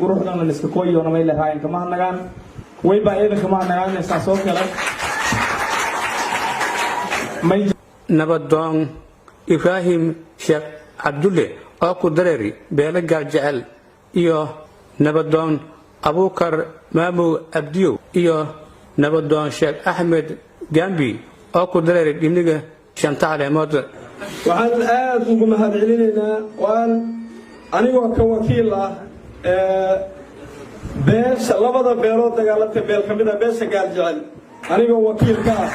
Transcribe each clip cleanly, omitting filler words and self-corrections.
Quruxdan la iska kooyoona may lahaayeen kama hadnagaan wayba ciidan kama hadnagaan saas oo kale may. Nabadoon Ibraahim Sheekh Cabdulle oo ku dareeri beelo Gaaljecel iyo nabadoon Abuukar Maamow Abdiyow iyo nabadoon Sheekh Axmed Gambi oo ku dareeri dhiniga Shanta Caleemood. Waxaan aada ugu mahad celinaynaa waan anigoo ka wakiil ah beesha labada beelood dagaalanta, beel ka mid a beesha Gaaljecel, anigoo wakiil ka ah,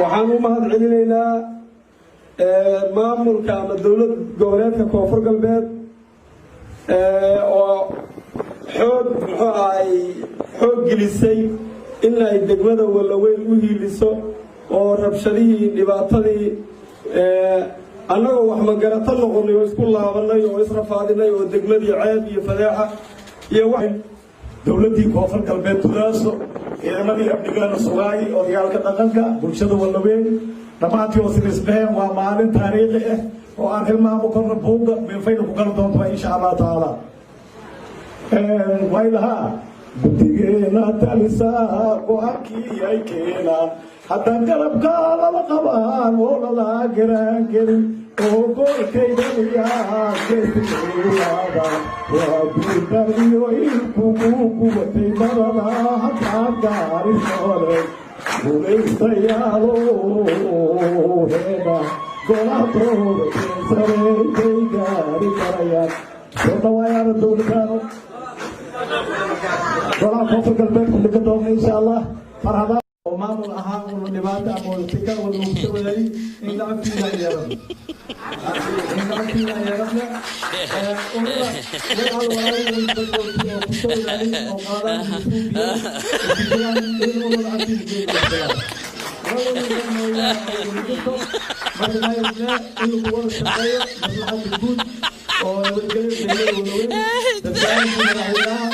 waxaan u mahad celinaynaa maamulka ama dowlad goboleedka Koonfur Galbeed oo xoog muxuu ahay xoog gelisay in ay degmada Wallaweyn u hiiliso oo rabshadihii dhibaatadii annagoo wax magarato noqonnay oo isku laabanay oo israfaadinay oo degmadii ceeb iyo fadeexa iyo wax. Dowladdii Koonfur Galbeed tudaaso, ciidamadii amnigaana sugaayay, odayaalka dhaqanka, bulshada Wallaweyn dhammaantii oo sinisbeen, waa maalin taariikhi ah oo aan hilmaamo korna buugga meelfayna ku gali doonto, insha Allah tacaala. Way lahaa guddigeena talisaa go-aankii ay keenaan haddaan garabka lala qabaan oo lala garaan gelin oo goolkaydaniyaa geestilaada waa guuldar iyo ilkugu gubatay barada haddaan gaari noole guulaystayaalo heena golaadooda keensareeyay gaari karayaan. Soo dhawaayaana dowladaano golaha Koonfur Galbeed ku dhigan doona, insha Allah, farxada. Oo maamul ahaan unu dhibaato ama wadatika wada wadali in gacantiina yeelano, in gacantiina yeelano ununa walaal oo kusoo wadaali oo qaadaan in ununa gacantiina. Marka in lagu wada shaqeeyo maslaxadda guud oo nabadgelyo degmada Walaweyn. Dadweynaha, madaxweynaha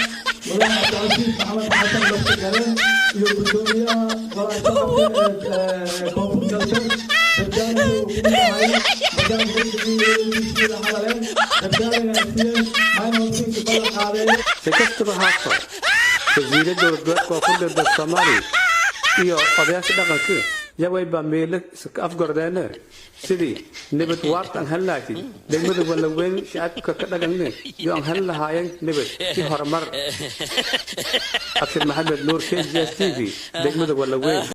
madaxa Cabdicasiis Maxamed Xasan Laftagareen iyo gudoomiyaha golaha shacabka ee Koonfur Galbeed dadaalka uu ku ahay maadaama hadaleen dadaalina siiyeen maynoosinka ballan qaadeen. Si kastaba haato, wasiire dowlad goboleedka Koonfur Galbeed Soomaaliya iyo odayaasha dhaqanka yawayba meelo iska afgordeene sidii nabad waarta aan heli lahayd degmada Wallaweyn, shacabka ka dhaqanne iyo aan heli lahaayeen nabad si horumar. Abshir Maxamed Nuur, KGS TV, degmada Wallaweyn.